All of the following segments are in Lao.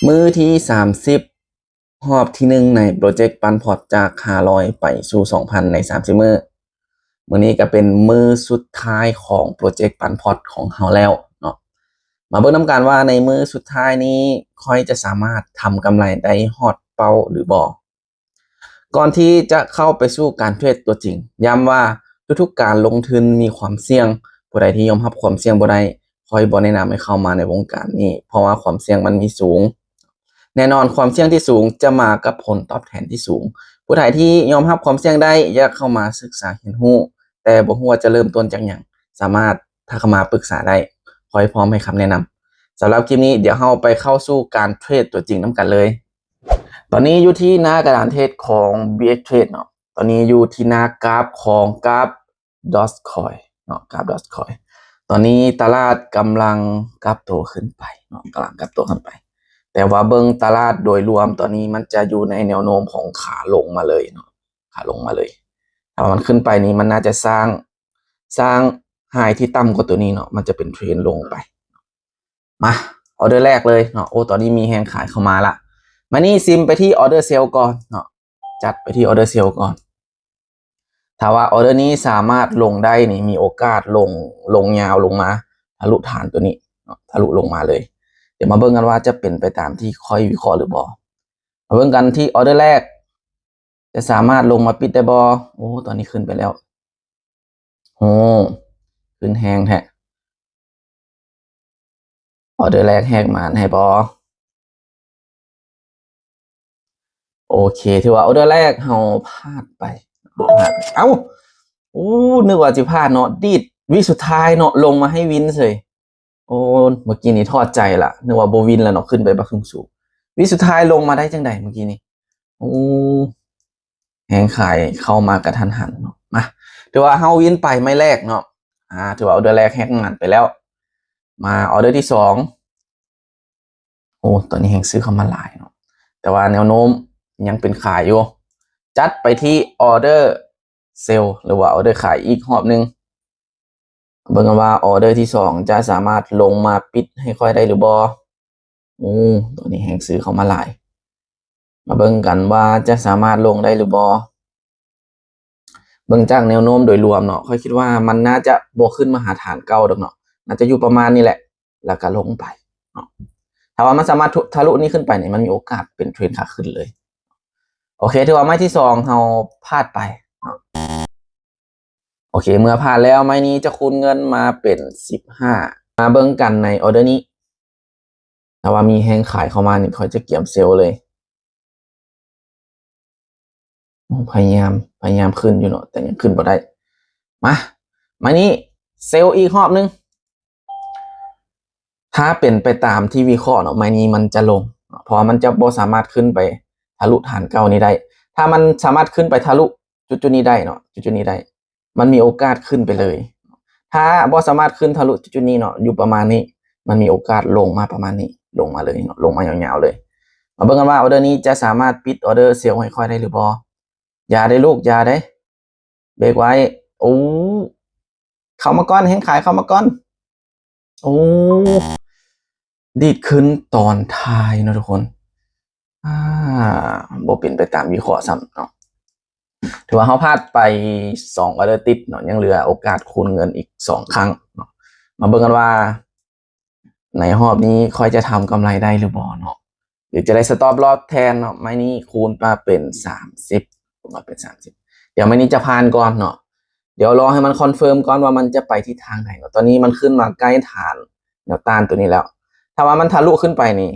ມື້ທີສາມສິບ ຮອບທີໜຶ່ງໃນໂປຣເຈັກປັນພອດຈາກຫ້າຮ້ອຍໄປສູ່ສອງພັນໃນສາມສິບມື້. ມື້ນີ້ກໍເປັນມື້ສຸດທ້າຍຂອງໂປຣເຈັກປັນພອດຂອງເຮົາແລ້ວເນາະ. ມາເບິ່ງນຳກັນວ່າໃນມື້ສຸດທ້າຍນີ້ ຂ້ອຍຈະສາມາດທຳກຳໄລໄດ້ຮອດເປົ້າຫຼືບໍ່? ກ່ອນທີ່ຈະເຂົ້າໄປສູ່ການເທຣດຕົວຈິງ, ຢ້ຳວ່າທຸກໆການລົງທຶນມີຄວາມສ່ຽງ. ຜູ້ໃດທີ່ຍອມຮັບຄວາມສ່ຽງບໍ່ໄດ້, ຂ້ອຍບໍ່ແນະນຳໃຫ້ເຂົ້າມາໃນວົງການນີ້, ເພາະວ່າຄວາມສ່ຽງມັນມີສູງ. ແນ່ນອນ, ຄວາມສ່ຽງທີ່ສູງຈະມາກັບຜົນຕອບແທນທີ່ສູງ. ຜູ້ໃດທີ່ຍອມຮັບຄວາມສ່ຽງໄດ້, ຢາກເຂົ້າມາສຶກສາຮຽນຮູ້, ແຕ່ບໍ່ຮູ້ວ່າຈະເລີ່ມຕົ້ນຈາກຫຍັງ, ສາມາດທັກເຂົ້າມາປຶກສາໄດ້. ຂ້ອຍພ້ອມໃຫ້ຄຳແນະນຳ. ສຳລັບຄລິບນີ້, ດຽວເຮົາໄປເຂົ້າສູ່ການເທຣດຕົວຈິງນຳກັນເລີຍ. ຕອນນີ້ຢູ່ທີ່ໜ້າກະດານເທຣດຂອງ BX Trade ເນາະ. ຕອນນີ້ຢູ່ທີ່ໜ້າກຣາຟຂອງກຣາຟ Dogecoin ເນາະ, ກຣາຟ Dogecoin. ຕອນນີ້ຕະຫຼາດກຳລັງກັບໂຕຂຶ້ນໄປເນາະ, ກຳລັງກັບໂຕຂຶ້ນໄປ. ແຕ່ວ່າເບິ່ງຕະຫຼາດໂດຍລວມ ຕອນນີ້ມັນຈະຢູ່ໃນແນວໂນ້ມຂອງຂາລົງມາເລີຍເນາະ, ຂາລົງມາເລີຍ. ຖ້າວ່າມັນຂຶ້ນໄປນີ້ ມັນໜ້າຈະສ້າງ, ສ້າງ high ທີ່ຕ່ຳກວ່າຕົວນີ້ເນາະ, ມັນຈະເປັນເທຣນລົງໄປ. ມາ ອອເດີແລກເລີຍເນາະ. ໂອ້ ຕອນນີ້ມີແຮງຂາຍເຂົ້າມາລະ. ມານີ້ ຊິມໄປທີ່ອອເດີເຊລກ່ອນເນາະ, ຈັດໄປທີ່ອອເດີເຊລກ່ອນ. ຖ້າວ່າອອເດີນີ້ສາມາດລົງໄດ້ນີ້ ມີໂອກາດລົງ, ລົງຍາວລົງມາທະລຸຖານຕົວນີ້ເນາະ, ທະລຸລົງມາເລີຍ. ດຽວມາເບິ່ງກັນວ່າຈະເປັນໄປຕາມທີ່ຂ້ອຍວິເຄາະຫຼືບໍ່. ມາເບິ່ງກັນທີ່ອອເດີແລກ ຈະສາມາດລົງມາປິດໄດ້ບໍ່? ໂອ້ ຕອນນີ້ຂຶ້ນໄປແລ້ວ. ໂອ້ ຂຶ້ນແຮງແທ້. ອອເດີແລກແຫກມານໃຫ້ບໍ່? ໂອເຄ, ຖືວ່າອອເດີແລກເຮົາພາດໄປ, ພາດໄປ. ເອົ້າ ໂອ້ ນຶກວ່າຊິພາດເນາະ, ດີດວິສຸດທ້າຍເນາະ, ລົງມາໃຫ້ວິນເສີຍ. ໂອ້ ເມື່ອກີ້ນີ້ຖອດໃຈລະ, ນຶກວ່າບໍ່ວິນແລ້ວເນາະ, ຂຶ້ນໄປບັກສູງໆ. ວິສຸດທ້າຍລົງມາໄດ້ຈັ່ງໃດເມື່ອກີ້ນີ້? ໂອ້ ແຮງຂາຍເຂົ້າມາກະທັນຫັນເນາະ. ມາ ຖືວ່າເຮົາວິນໄປໄມ້ແລກເນາະ. ອາ ຖືວ່າອອເດີແລກແຫກງານໄປແລ້ວ. ມາອອເດີທີສອງ. ໂອ້ ຕອນນີ້ແຮງຊື້ເຂົ້າມາຫຼາຍເນາະ, ແຕ່ວ່າແນວໂນ້ມຍັງເປັນຂາຍຢູ່. ຈັດໄປທີ່ອອເດີເຊລ ຫຼືວ່າອອເດີຂາຍອີກຮອບໜຶ່ງ. ເບິ່ງກັນວ່າອອເດີທີສອງຈະສາມາດລົງມາປິດໃຫ້ຂ້ອຍໄດ້ຫຼືບໍ່? ໂອ້ ຕອນນີ້ແຮງຊື້ເຂົ້າມາຫຼາຍ. ມາເບິ່ງກັນວ່າຈະສາມາດລົງໄດ້ຫຼືບໍ່? ເບິ່ງຈາກແນວໂນ້ມໂດຍລວມເນາະ, ຂ້ອຍຄິດວ່າມັນໜ້າຈະບໍ່ຂຶ້ນມາຫາຖານເກົ່າດອກເນາະ, ໜ້າຈະຢູ່ປະມານນີ້ແຫຼະ ແລ້ວກໍລົງໄປເນາະ. ຖ້າວ່າມັນສາມາດທະ ທະລຸນີ້ຂຶ້ນໄປນີ້ ມັນມີໂອກາດເປັນເທຣນຂາຂຶ້ນເລີຍ. ໂອເຄ, ຖືວ່າໄມ້ທີສອງເຮົາພາດໄປເນາະ. ໂອເຄ, ເມື່ອຜ່ານແລ້ວ ໄມ້ນີ້ຈະຄູນເງິນມາເປັນສິບຫ້າ. ມາເບິ່ງກັນໃນອອເດີນີ້. ຖ້າວ່າມີແຮງຂາຍເຂົ້າມານີ້ ຂ້ອຍຈະກຽມເຊລເລີຍ. ໂອ້ ພະຍາຍາມ, ພະຍາຍາມຂຶ້ນຢູ່ເນາະ, ແຕ່ຍັງຂຶ້ນບໍ່ໄດ້. ມາ, ມານີ້ ເຊລອີກຮອບໜຶ່ງ. ຖ້າເປັນໄປຕາມທີ່ວິເຄາະເນາະ, ໄມ້ນີ້ມັນຈະລົງເນາະ, ເພາະວ່າມັນຈະບໍ່ສາມາດຂຶ້ນໄປທະລຸຖານເກົ່ານີ້ໄດ້. ຖ້າມັນສາມາດຂຶ້ນໄປທະລຸຈຸດໆນີ້ໄດ້ເນາະ, ຈຸດໆນີ້ໄດ້, ມັນມີໂອກາດຂຶ້ນໄປເລີຍ. ຖ້າບໍ່ສາມາດຂຶ້ນທະລຸຈຸດໆນີ້ເນາະ, ຢູ່ປະມານນີ້, ມັນມີໂອກາດລົງມາປະມານນີ້, ລົງມາເລີຍເນາະ, ລົງມາຍາວໆເລີຍ. ມາເບິ່ງກັນວ່າອອເດີນີ້ຈະສາມາດປິດອອເດີເຊລໃຫ້ຂ້ອຍໄດ້ຫຼືບໍ່? ຢ່າເດ້ລູກ, ຢ່າເດ້. ເບຣກໄວ້. ໂອ້ ເຂົ້າມາກ່ອນ, ແຮງຂາຍເຂົ້າມາກ່ອນ. ໂອ້ ດີດຂຶ້ນຕອນທ້າຍເນາະທຸກຄົນ. ອາ ບໍ່ເປັນໄປຕາມວິເຄາະຊ້ຳເນາະ. ຖືວ່າເຮົາພາດໄປສອງອອເດີຕິດເນາະ, ຍັງເຫຼືອໂອກາດຄູນເງິນອີກສອງຄັ້ງເນາະ. ມາເບິ່ງກັນວ່າ ໃນຮອບນີ້ຂ້ອຍຈະທຳກຳໄລໄດ້ຫຼືບໍ່ເນາະ ຫຼືຈະໄດ້ສະຕັອບລອສແທນເນາະ. ໄມ້ນີ້ຄູນມາເປັນສາມສິບ, ຄູນມາເປັນສາມສິບ. ດຽວໄມ້ນີ້ຈະຜ່ານກ່ອນເນາະ, ດຽວລໍໃຫ້ມັນຄອນເຟີມກ່ອນວ່າມັນຈະໄປທິດທາງໃດເນາະ. ຕອນນີ້ມັນຂຶ້ນມາໃກ້ຖານແນວຕ້ານຕົວນີ້ແລ້ວ. ຖ້າວ່າມັນທະລຸຂຶ້ນໄປນີ້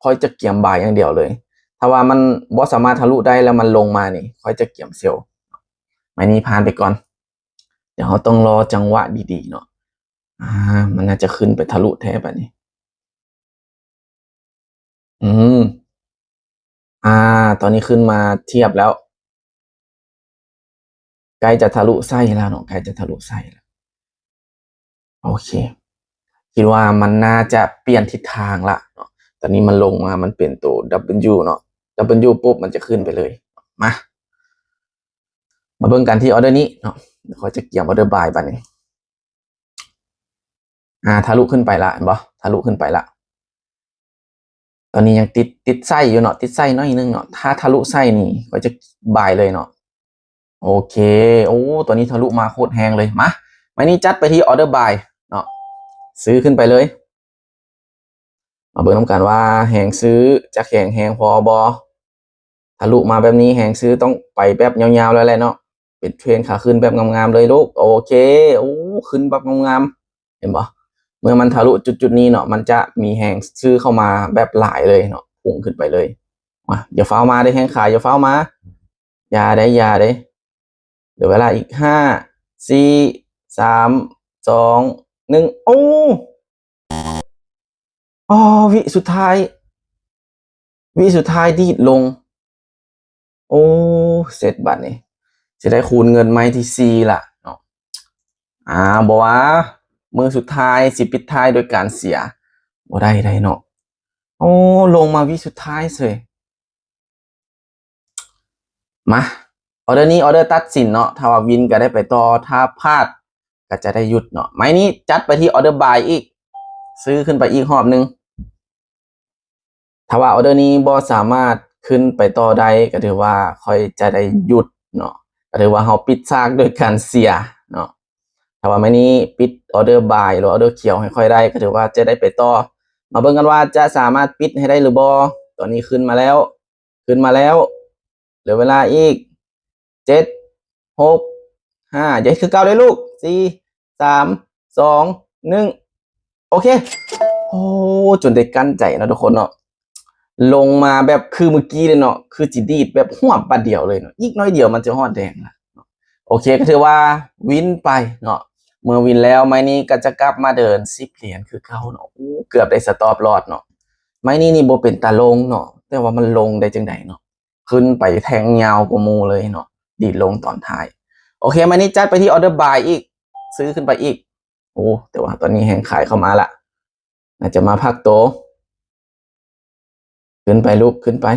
ຂ້ອຍຈະກຽມບາຍຢ່າງດຽວເລີຍ. ຖ້າວ່າມັນບໍ່ສາມາດທະລຸໄດ້ແລ້ວມັນລົງມານີ້ ຂ້ອຍຈະກຽມເຊລ. ໄມ້ນີ້ຜ່ານໄປກ່ອນ. ດຽວເຮົາຕ້ອງລໍຈັງຫວະດີໆເນາະ. ອາ ມັນໜ້າຈະຂຶ້ນໄປທະລຸແທ້ບາດນີ້. ອືມ ອາ ຕອນນີ້ຂຶ້ນມາທຽບແລ້ວ. ໃກ້ຈະທະລຸໄສ້ແລ້ວເນາະ, ໃກ້ຈະທະລຸໄສ້ແລ້ວ. ໂອເຄ ຄິດວ່າມັນໜ້າຈະປ່ຽນທິດທາງລະເນາະ. ຕອນນີ້ມັນລົງມາ ມັນເປັນໂຕ W ເນາະ, W ປຸບມັນຈະຂຶ້ນໄປເລີຍ. ມາ ມາເບິ່ງກັນທີ່ອອເດີນີ້ເນາະ. ຂ້ອຍຈະກຽມອອເດີບາຍບາດນີ້. ອາ ທະລຸຂຶ້ນໄປລະ ເຫັນບໍ່? ທະລຸຂຶ້ນໄປລະ. ຕອນນີ້ຍັງຕິດ ຕິດໄສ້ຢູ່ເນາະ ຕິດໄສ້ໜ້ອຍໜຶ່ງເນາະ ຖ້າທະລຸໄສ້ນີ້ຂ້ອຍຈະບາຍເລີຍເນາະ. ໂອເຄ ໂອ້ ຕອນນີ້ທະລຸມາໂຄດແຮງເລີຍ. ມາ ໄມ້ນີ້ຈັດໄປທີ່ອອເດີບາຍເນາະ ຊື້ຂຶ້ນໄປເລີຍ. ມາເບິ່ງນຳກັນວ່າແຮງຊື້ຈະແຂງແຮງພໍບໍ່. ທະລຸມາແບບນີ້ແຮງຊື້ຕ້ອງໄປແບບຍາວໆ ແລ້ວແຫຼະເນາະ ເປັນເທຣນຂາຂຶ້ນແບບງາມໆ ເລີຍລູກ. ໂອເຄ ໂອ້ ຂຶ້ນແບບງາມໆ ເຫັນບໍ່? ເມື່ອມັນທະລຸຈຸດໆ ນີ້ເນາະ ມັນຈະມີແຮງຊື້ເຂົ້າມາແບບຫຼາຍເລີຍເນາະ ພຸ່ງຂຶ້ນໄປເລີຍ. ມາ ຢ່າຟ້າວມາເດ້ ແຮງຂາຍ ຢ່າຟ້າວມາ ຢ່າເດ້ ຢ່າເດ້. ເຫຼືອເວລາອີກ ຫ້າ ສີ່ ສາມ ສອງ ໜຶ່ງ ໂອ້ ອໍ ວິສຸດທ້າຍ ວິສຸດທ້າຍດີດລົງ. ໂອ້ ເສັດບາດນີ້ ຊິໄດ້ຄູນເງິນໄມ້ທີສີ່ລະເນາະ. ອ່າ ບໍ່ວ່າ ມື້ສຸດທ້າຍຊິປິດທ້າຍໂດຍການເສຍ ບໍ່ໄດ້ໄດ໋ເນາະ. ໂອ້ ລົງມາວິສຸດທ້າຍເສີຍ. ມາ ອອເດີນີ້ອອເດີຕັດສິນເນາະ ຖ້າວ່າວິນກໍໄດ້ໄປຕໍ່ ຖ້າພາດກໍຈະໄດ້ຢຸດເນາະ. ໄມ້ນີ້ຈັດໄປທີ່ອອເດີບາຍອີກ ຊື້ຂຶ້ນໄປອີກຮອບໜຶ່ງ. ຖ້າວ່າອອເດີນີ້ບໍ່ສາມາດຂຶ້ນໄປຕໍ່ໄດ້ ກໍຖືວ່າຂ້ອຍຈະໄດ້ຢຸດເນາະ ກໍຖືວ່າເຮົາປິດສາກໂດຍການເສຍເນາະ. ຖ້າວ່າໄມ້ນີ້ປິດອອເດີບາຍ ຫຼືອອເດີຂຽວໃຫ້ຂ້ອຍໄດ້ ກໍຖືວ່າຈະໄດ້ໄປຕໍ່. ມາເບິ່ງກັນວ່າຈະສາມາດປິດໃຫ້ໄດ້ຫຼືບໍ່. ຕອນນີ້ຂຶ້ນມາແລ້ວ ຂຶ້ນມາແລ້ວ ເຫຼືອເວລາອີກ ເຈັດ ຫົກ ຫ້າ ຢ່າເຮັດຄືເກົ່າເດ້ລູກ ສີ່ ສາມ ສອງ ໜຶ່ງ ໂອເຄ. ໂອ້ ຈົນໄດ້ກັ້ນໃຈເນາະທຸກຄົນເນາະ ລົງມາແບບຄືມື້ກີ້ເລີຍເນາະ ຄືຊິດີດແບບຫວບບາດດຽວເລີຍເນາະ ອີກໜ້ອຍດຽວມັນຈະຮອດແດງລະ. ໂອເຄ ກໍຖືວ່າວິນໄປເນາະ. ເມື່ອວິນແລ້ວ ໄມ້ນີ້ກໍຈະກັບມາເດີນສິບຫຼຽນຄືເກົ່າເນາະ. ໂອ້ ເກືອບໄດ້ສະຕັອບລອສເນາະ. ໄມ້ນີ້ນີ້ບໍ່ເປັນຕາລົງເນາະ ແຕ່ວ່າມັນລົງໄດ້ຈັ່ງໃດເນາະ ຂຶ້ນໄປແທ່ງຍາວກວ່າໝູ່ເລີຍເນາະ ດີດລົງຕອນທ້າຍ. ໂອເຄ ໄມ້ນີ້ຈັດໄປທີ່ອອເດີບາຍອີກ ຊື້ຂຶ້ນໄປອີກ. ໂອ້ ແຕ່ວ່າຕອນນີ້ແຮງຂາຍເຂົ້າມາລະ ໜ້າຈະມາພັກໂຕ. ຂຶ້ນໄປລູກ ຂຶ້ນໄປ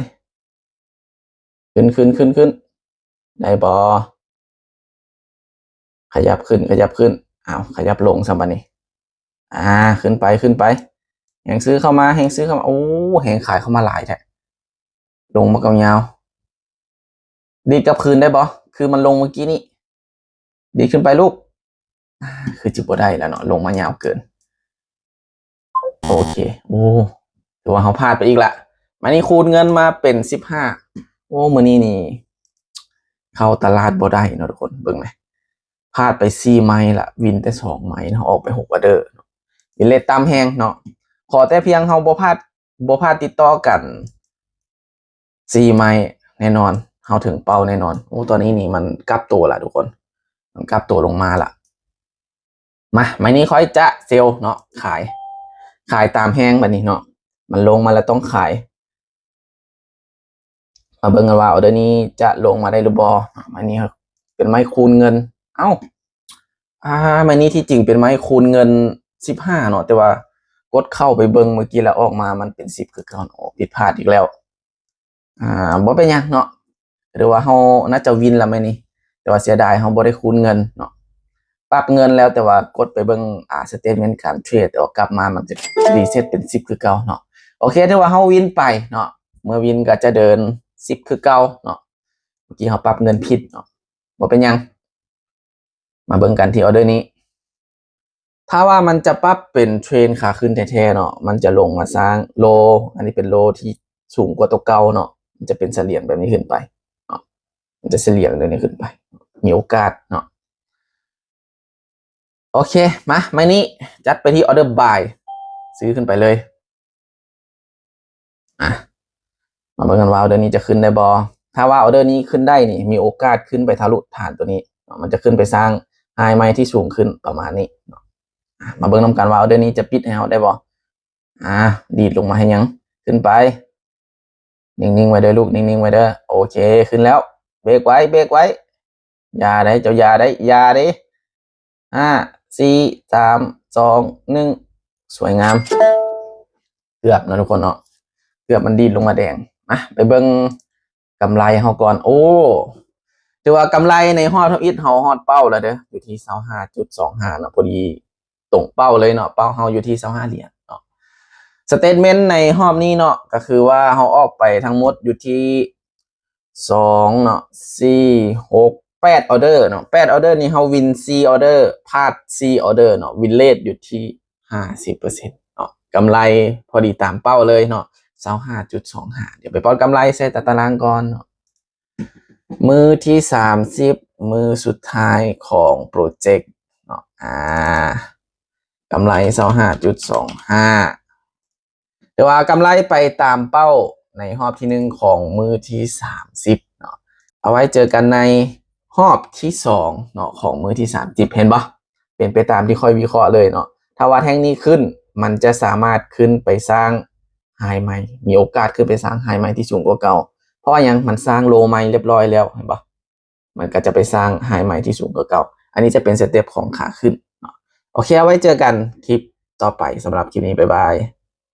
ຂຶ້ນ ຂຶ້ນ ຂຶ້ນ ຂຶ້ນ ໄດ້ບໍ່? ຂະຫຍັບຂຶ້ນ ຂະຫຍັບຂຶ້ນ ອ້າວ ຂະຫຍັບລົງຊ້ຳບາດນີ້. ອ່າ ຂຶ້ນໄປ ຂຶ້ນໄປ ແຮງຊື້ເຂົ້າມາ ແຮງຊື້ເຂົ້າມາ. ໂອ້ ແຮງຂາຍເຂົ້າມາຫຼາຍແທ້ ລົງມາເກົ່າຍາວ. ດີດກັບຄືນໄດ້ບໍ່? ຄືມັນລົງມື້ກີ້ນີ້ ດີດຂຶ້ນໄປລູກ. ອ່າ ຄືຊິບໍ່ໄດ້ແລ້ວເນາະ ລົງມາຍາວເກີນ. ໂອເຄ ໂອ້ ຖືວ່າເຮົາພາດໄປອີກລະ. ມານີ້ຄູນເງິນມາເປັນສິບຫ້າ. ໂອ້ ມື້ນີ້ນີ້ເຂົ້າຕະຫຼາດບໍ່ໄດ້ເນາະທຸກຄົນ. ເບິ່ງແມ ພາດໄປສີ່ໄມ້ລະ ວິນແຕ່ສອງໄມ້ເນາະ ອອກໄປຫົກອອເດີ. ວິນເລດຕ່ຳແຮງເນາະ. ຂໍແຕ່ພຽງເຮົາບໍ່ພາດ ບໍ່ພາດຕິດຕໍ່ກັນສີ່ໄມ້ແນ່ນອນ ເຮົາເຖິງເປົ້າແນ່ນອນ. ໂອ້ ຕອນນີ້ນີ້ມັນກັບໂຕລະທຸກຄົນ ມັນກັບໂຕລົງມາລະ. ມາ ໄມ້ນີ້ຂ້ອຍຈະເຊວເນາະ ຂາຍ ຂາຍຕາມແຮງບາດນີ້ເນາະ ມັນລົງມາແລ້ວຕ້ອງຂາຍ. ມາເບິ່ງກັນວ່າອອເດີນີ້ຈະລົງມາໄດ້ຫຼືບໍ່. ໄມ້ນີ້ເປັນໄມ້ຄູນເງິນ. ເອົ້າ ອ່າ ໄມ້ນີ້ທີ່ຈິງເປັນໄມ້ຄູນເງິນສິບຫ້າເນາະ ແຕ່ວ່າກົດເຂົ້າໄປເບິ່ງມື້ກີ້ແລ້ວອອກມາມັນເປັນສິບຄືເກົ່າເນາະ. ຜິດພາດອີກແລ້ວ. ອ່າ ບໍ່ເປັນຫຍັງເນາະ ຫຼືວ່າເຮົາໜ້າຈະວິນລະໄມ້ນີ້ ແຕ່ວ່າເສຍດາຍເຮົາບໍ່ໄດ້ຄູນເງິນເນາະ. ປັບເງິນແລ້ວ ແຕ່ວ່າກົດໄປເບິ່ງ ອ່າ ສະເຕດເມັນການເທຣດ ແຕ່ວ່າກັບມາມັນຈະຣີເຊັດເປັນສິບຄືເກົ່າເນາະ. ໂອເຄ ຖືວ່າເຮົາວິນໄປເນາະ. ເມື່ອວິນກໍຈະເດີນສິບຄືເກົ່າເນາະ. ເມື່ອກີ້ເຮົາປັບເງິນຜິດເນາະ ບໍ່ເປັນຫຍັງ. ມາເບິ່ງກັນທີ່ອອເດີນີ້ ຖ້າວ່າມັນຈະປັບເປັນເທຣນຂາຂຶ້ນແທ້ໆເນາະ ມັນຈະລົງມາສ້າງໂລ ອັນນີ້ເປັນໂລທີ່ສູງກວ່າຕົວເກົ່າເນາະ ມັນຈະເປັນສະຫຼຽງແບບນີ້ຂຶ້ນໄປເນາະ ມັນຈະສະຫຼຽງແບບນີ້ຂຶ້ນໄປ ມີໂອກາດເນາະ. ໂອເຄ ມາ ໄມ້ນີ້ຈັດໄປທີ່ອອເດີບາຍ ຊື້ຂຶ້ນໄປເລີຍ. ອ່ະ ມາເບິ່ງກັນວ່າອອເດີນີ້ຈະຂຶ້ນໄດ້ບໍ່. ຖ້າວ່າອອເດີນີ້ຂຶ້ນໄດ້ນີ້ ມີໂອກາດຂຶ້ນໄປທະລຸຖານຕົວນີ້ເນາະ ມັນຈະຂຶ້ນໄປສ້າງໄຮໃໝ່ທີ່ສູງຂຶ້ນປະມານນີ້ເນາະ. ອ່ະ ມາເບິ່ງນຳກັນວ່າອອເດີນີ້ຈະປິດໃຫ້ເຮົາໄດ້ບໍ່. ອ່າ ດີດລົງມາເຮັດຫຍັງ? ຂຶ້ນໄປ. ນິ່ງໆໄວ້ເດີລູກ ນິ່ງໆໄວ້ເດີ. ໂອເຄ ຂຶ້ນແລ້ວ. ເບຣກໄວ້ ເບຣກໄວ້. ຢ່າໄດ໋ ເຈົ້າຢ່າໄດ໋ ຢ່າເດ. ຫ້າ ສີ່ ສາມ ສອງ ໜຶ່ງ ສວຍງາມ. ເກືອບເນາະທຸກຄົນເນາະ ເກືອບມັນດີດລົງມາແດງ. ມາ ໄປເບິ່ງກຳໄລເຮົາກ່ອນ. ໂອ້ ຖືວ່າກຳໄລໃນຮອບທຳອິດເຮົາຮອດເປົ້າແລ້ວເດີ ຢູ່ທີ່ຊາວຫ້າຈຸດສອງຫ້າເນາະ ພໍດີຕົງເປົ້າເລີຍເນາະ. ເປົ້າເຮົາຢູ່ທີ່ຊາວຫ້າຫຼຽນເນາະ. statement ໃນຮອບນີ້ເນາະ ກໍຄືວ່າເຮົາອອກໄປທັງໝົດຢູ່ທີ່ ສອງເນາະ ສີ່ ຫົກ ແປດ order ເນາະ ແປດ order ນີ້ເຮົາ win ສີ່ order ພາດ ສີ່ order ເນາະ win rate ຢູ່ທີ່ ຫ້າສິບເປີເຊັນເນາະ ກຳໄລພໍດີຕາມເປົ້າເລີຍເນາະ ຊາວຫ້າຈຸດສອງຫ້າ ດຽວໄປປ້ອນກຳໄລໃສ່ຕາຕະລາງກ່ອນເນາະ ມື້ທີສາມສິບ ມື້ສຸດທ້າຍຂອງໂປຣເຈັກເນາະ ອາ ກຳໄລ ຊາວຫ້າຈຸດສອງຫ້າ ຖືວ່າກຳໄລໄປຕາມເປົ້າໃນຮອບທີໜຶ່ງຂອງມື້ທີສາມສິບເນາະ ເອົາໄວ້ເຈີກັນໃນຮອບທີສອງເນາະ ຂອງມື້ທີສາມສິບ ເຫັນບໍ່? ເປັນໄປຕາມທີ່ຂ້ອຍວິເຄາະເລີຍເນາະ ຖ້າວ່າແທ່ງນີ້ຂຶ້ນ ມັນຈະສາມາດຂຶ້ນໄປສ້າງ high ໃໝ່ ມີໂອກາດຂຶ້ນໄປສ້າງ high ໃໝ່ທີ່ສູງກວ່າເກົ່າ ເພາະວ່າຫຍັງ? ມັນສ້າງ low ໃໝ່ຮຽບຮ້ອຍແລ້ວ ເຫັນບໍ່? ມັນກໍຈະໄປສ້າງ high ໃໝ່ທີ່ສູງກວ່າເກົ່າ ອັນນີ້ຈະເປັນ step ຂອງຂາຂຶ້ນເນາະ ໂອເຄ ເອົາໄວ້ເຈີກັນຄລິບຕໍ່ໄປ ສຳລັບຄລິບນີ້ ບາຍບາຍ.